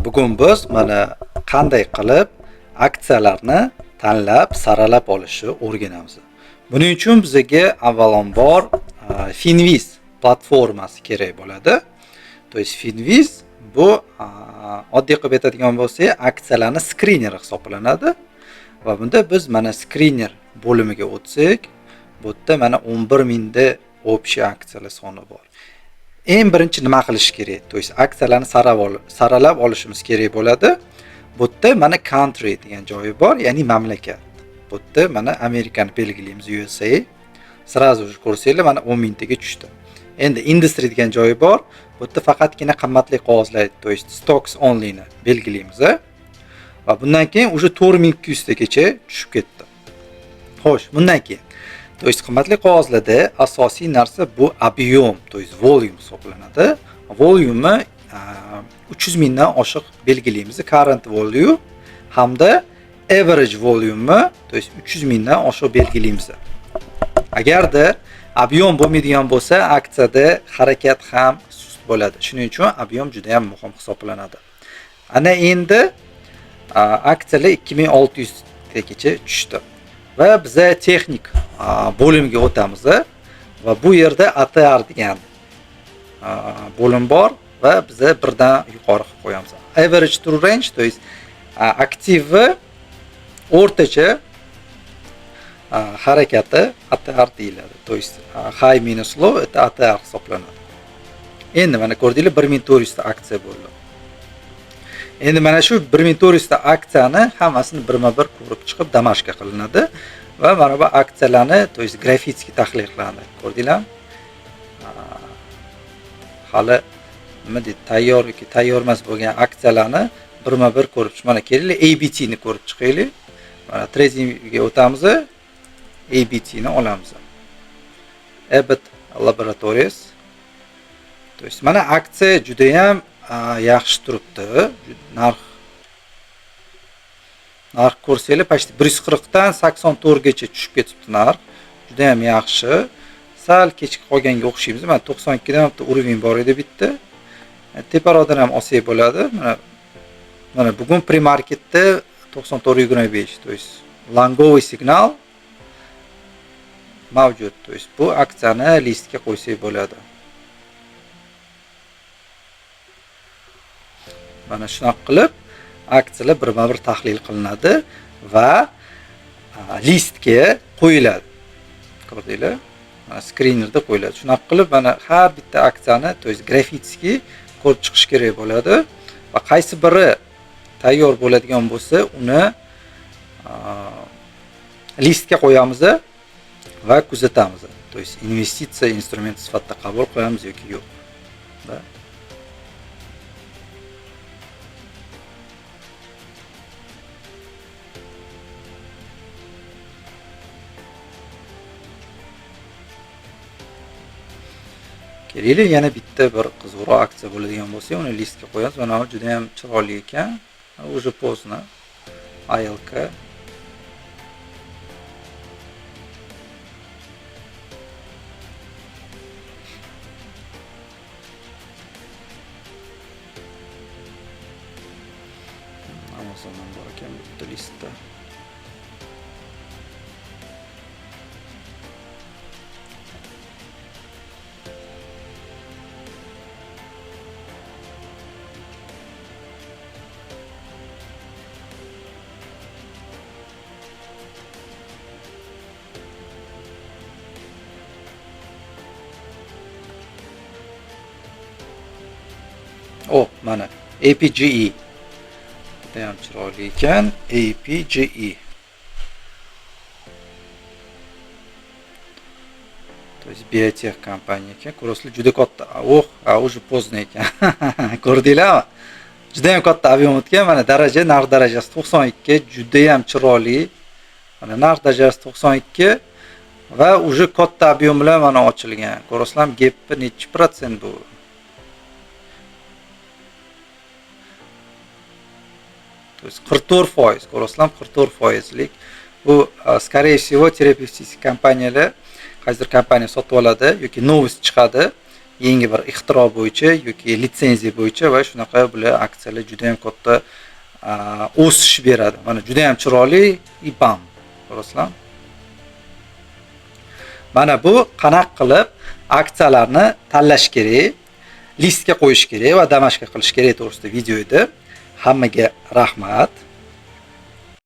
Bugun biz mana qanday qilib aksiyalarni tanlab, saralab olishni o'rganamiz. Buning uchun bizga avvalambor Finviz platformasi kerak bo'ladi. То есть Finviz bu oddiy qilib aytadigan bo'lsak, aksiyalarni skrineri hisoblanadi. Va bunda biz mana skriner bo'limiga o'tsak, bu yerda mana 11 mingda общий aksiyalar soni bor. Eng birinchi nima qilish kerak? То есть aksiyalarni saralab olishimiz kerak bo'ladi. Bu yerda mana country degan joyi bor, ya'ni mamlakat. Bu yerda mana Amerikani belgilaymiz, USA. Сразу же ko'rsanglar, mana 10 mingtaga tushdi. Endi industry degan joyi bor. Bu yerda faqatgina qimmatli qog'ozlar, то есть stocks only ni belgilaymiz. Va bundan keyin уже 4200 tagacha tushib ketdi. Xo'sh, bundan keyin, то есть qimmatli qog'ozlarda asosiy narsa bu объем, то есть volume hisoblanadi. Volume'ni 300 mingdan oshiq belgilaymiz. Current volume hamda average volume'ni, то есть 300 mingdan oshiq belgilaymiz. Agarda объем bo'lmaydigan bo'lsa, aksiyada harakat ham sust bo'ladi. Shuning uchun объем juda ham muhim hisoblanadi. Ana endi aksiyalar 2600 tagacha tushdi. Va biza texnik bo'limga o'tamiz va bu yerda ATR degan bo'lim bor va biza birdan yuqori qilib qo'yamiz. Average true range, то есть aktivni o'rtacha harakati ATR deyiladi. То есть high minus low это ATR hisoblanadi. Endi mana ko'rdinglar, 1400 ta aksiya bo'ldi. Endi mana shu 1400 ta aksiyani hammasini birma-bir ko'rib chiqib домашка qilinadi va mana bu aksiyalarni, то есть grafik tahlil qilinadi. Ko'rdinglarmi? Hali nima deydi, tayyor yoki tayyor emas bo'lgan aksiyalarni birma-bir ko'rib chiq. Mana kelinglar, ABT ni ko'rib chiqaylik. Mana tradingga o'tamiz. ABT ni olamiz. Abbott Laboratories. То есть mana aksiya juda ham yaxshi turibdi. Narx ko'rsanglar, почти 140 dan 84 gacha tushib ketibdi narx. Juda ham yaxshi. Sal kechikib qolganga o'xshaymiz. Mana 92 dan bitta уровень bor edi bitta. Teparoqdan ham olsak bo'ladi. Mana bugun pre-marketda 94.25, то есть лонговый signal mavjud. То есть bu aksiyani listga qo'ysak bo'ladi. Mana shunaqa qilib aksiyalar birma-bir tahlil qilinadi va listga qo'yiladi. Ko'rdinglar? Mana skrinerda qo'yiladi. Shunaqa qilib mana har bitta aksiyani, то есть grafически ko'rib chiqish kerak bo'ladi va qaysi biri tayyor bo'ladigan bo'lsa, uni listga qo'yamiz va kuzatamiz. То есть investitsiya instrumenti sifatida qabul qilamiz yoki yo'q. Da? Kelaylik, yana bitta bir qiziqroq aksiya bo'ladigan bo'lsa, uni listga qo'yamiz. Mana bu juda ham chiroyli ekan. Уже поздно. ALK. Amazon ham bor ekan bitta listda. Oh, mana APGE. Juda ham chiroyli ekan. APGE. То есть biotech kompaniya ekan. Ko'rasizlar, juda katta. Oh, уже поздно ekan. Ko'rdinglarmi? Juda ham katta объем o'tgan. Mana daraja, narx darajasi 92, juda ham chiroyli. Mana narx darajasi 92 va уже katta объем bilan mana ochilgan. Ko'rasizlarmi, gapni nechi protsent bu? То есть 44%, ko'rasizlarmi, 44%lik. Bu, скорее всего, terapevtik kompaniyalar, qaysidir kompaniya sotib oladi yoki новость chiqadi. Yangi bir ixtiro bo'yicha yoki litsenziya bo'yicha va shunaqa bular aksiyalar juda ham katta o'sish beradi. Mana, juda ham chiroyli и bam, ko'rasizlarmi? Mana bu qanaqa qilib aksiyalarni tanlash kerak, listga qo'yish kerak va домашка qilish kerak to'g'risida video edi. Hammaga rahmat.